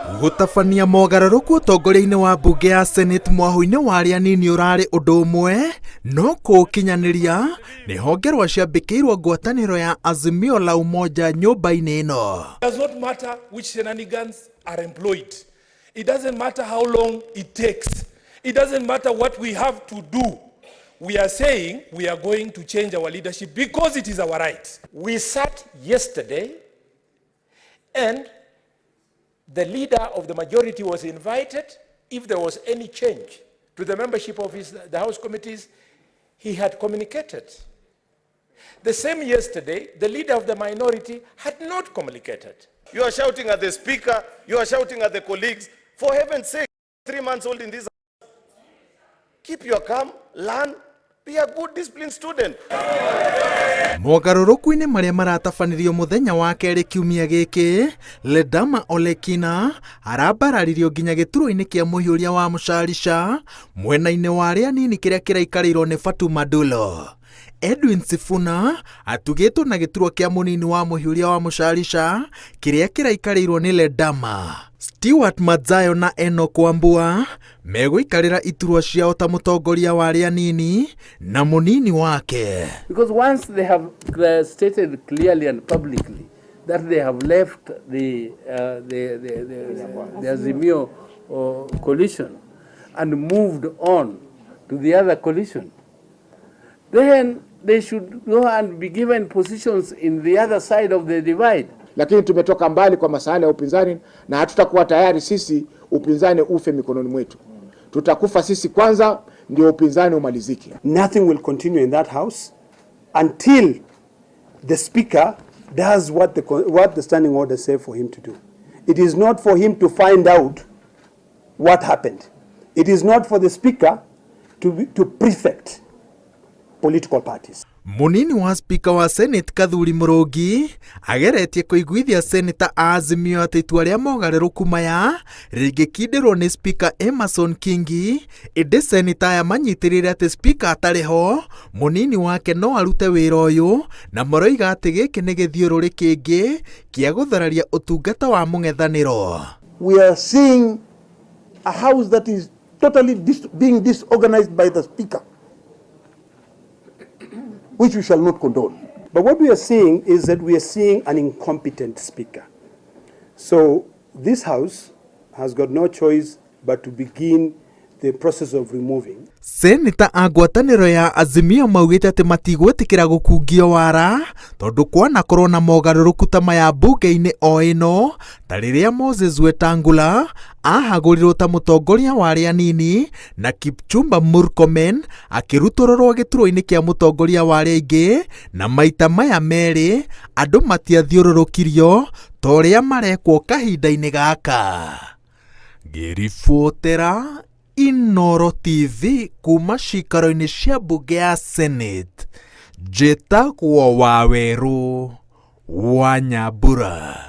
Gũtabania mogarũrũku ũtongoria-inĩ wa mbunge ya Senate mwahũ-inĩ wa arĩa anini ũrarĩ ũndũ ũmwe, no kũũkinyanĩria nĩ honge rwa ciambĩkĩirwo ngwatanĩro ya Azimio la Umoja nyũmba-inĩ ĩno. Does not matter which shenanigans are employed. It doesn't matter how long it takes. It doesn't matter what we have to do. We are saying we are going to change our leadership because it is our right. We sat yesterday and the leader of the majority was invited. If there was any change to the membership of the House committees, he had communicated. The same yesterday, the leader of the minority had not communicated. You are shouting at the speaker, you are shouting at the colleagues. For heaven's sake, 3 months old in this. Keep your calm, learn, be a good disciplined student. Mogarũrũku-inĩ marĩa maratabanirio mũthenya wa kerĩ kiumia gĩkĩ, Ledama Olekina arambararirio nginya gĩturwa-inĩ kĩa mũhiũria wa mũcarica mwena-inĩ wa arĩa anini kĩrĩa kĩraikarĩirwo nĩ Fatuma Dulo. Edwin Sifuna atugĩtwo na gĩturwa kĩa mũnini wa mũhiũria wa mũcarica kĩrĩa kĩraikarĩirwo nĩ Ledama. Stewart Madzayo na Enoch Wambua megũikarĩra iturwa ciao ta mũtongoria wa arĩa anini na mũnini wake. Because once they have stated clearly and publicly that they have left the Azimio coalition and moved on to the other coalition, then they should go and be given positions in the other side of the divide. Lakini tumetoka mbali kwa masuala ya upinzani na hatutakuwa tayari sisi upinzani ufe mikononi mwetu. Tutakufa sisi kwanza ndio upinzani umalizike. Nothing will continue in that house until the speaker does what the standing orders say for him to do. It is not for him to find out what happened. It is not for the speaker to prefect political parties. Munini wa spika wa Senate Kathuri Murungi ageretie kũiguithia seneta a Azimio atĩ itua rĩa mogarũrũku maya rĩngĩkindĩrwo nĩ spika Amason Kingi, ĩndĩ seneta aya manyitĩrĩire atĩ spika atarĩ ho mũnini wake no arute wĩra ũyũ, na maroiga atĩ gĩkĩ nĩ gĩthiũrũrĩ kĩngĩ kĩa gũthararia ũtungata wa mũng'ethanĩro. We are seeing a house that is totally being disorganized by the speaker, which we shall not condone. But what we are seeing is that we are seeing an incompetent speaker. So this house has got no choice but to begin the process of removing. Seneta a ngwatanĩro ya Azimio maugĩte atĩ matigwĩtĩkĩra gũkungio wara tondũ kwanakorwo na mogarũrũku ta maya mbunge-inĩ o ĩno, ta rĩrĩa Moses Wetangula ahagũrirwo ta mũtongoria wa arĩa anini na Kipchumba Murkomen akĩrutũrũrwo gĩturwa-inĩ kĩa mũtongoria wa arĩa aingĩ, na maita maya merĩ andũ matiathiũrũrũkirio ta ũrĩa marekwo kahinda-inĩ gaka. Ngĩribotera Inoro TV kuma cikaro-inĩ cia mbunge ya Senate, njĩtagwo Wawerũ wa Nyambura.